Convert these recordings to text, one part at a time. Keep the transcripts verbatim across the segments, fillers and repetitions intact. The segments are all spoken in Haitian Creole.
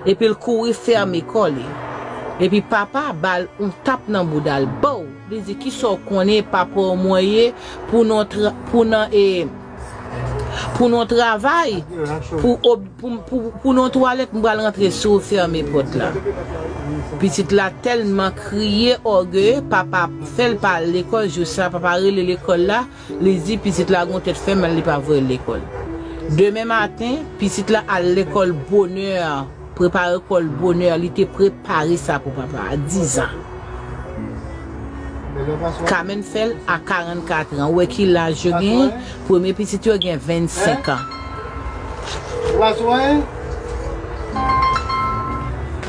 Epi l kouri fèmen kò li. Epi papa ba l yon tap nan bouda l. Bow! Li di, "Kisa w konnen papa w mwen ye pou nou tra-, pou nan, e, pou nou travay, pou, ob-, pou, pou, pou nou twalèt, m pral rantre sou ou, fèmen pòt la." Pitit la tèlman kriye, ògeye, papa fè l pa al lekòl. Jou sa, papa rele lekòl la, li di pitit la gon tèt fè mal, li pa voye l lekòl. Demen maten, pitit la al lekòl bonè, prepare kò l bonè, li te prepare sa pou papa a, dizan. Kamèn fè l a karannkat an. Ou wè ki laj yo genyen? Premye pitit yo gen vennsenk an.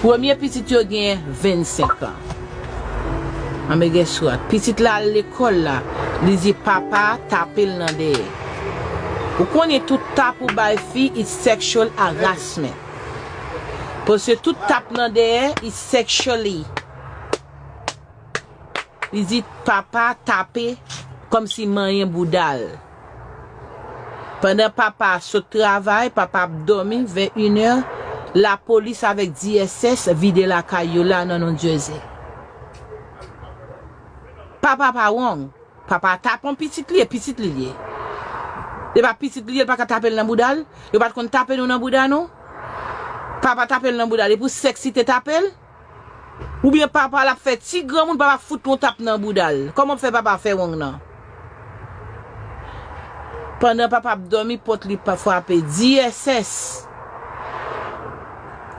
Premye pitit yo gen vennsenk an. Anben guess what? Pitit la al lekòl la, li di papa a tape l nan dèyè. Ou konnen tout tap ou bay fi, it's sexual harassment. Paske tout tap nan dèyè, it's sexually. Li di papa tape kòmsi manyen bouda l. Pandan papa sot travay, papa ap dòmi, vennenè, lapolis avèk D S S vide lakay yo la nan New Jersey. Papa pa wrong. Papa tape yon pitit li, e pitit li ye. E pa pitit li ye, l pa ka tape l nan bouda l. Yo pa t konn tape nou nan bouda nou? Papa tape l nan bouda l, e pou sèks li te tape l? Oubyen papa l ap fè ti granmoun, papa fout yon tap nan bouda l. Kòman fè papa fè wrong nan? Pandan papa ap dòmi, pòt li pa frape. D S S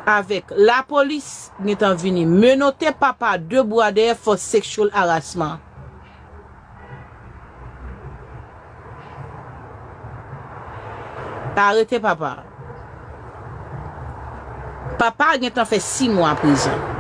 avèk lapolis gentan vini menote papa de bwa dèyè for sexual harassment. Arete papa. Papa a gentan fè sis mwa prizon.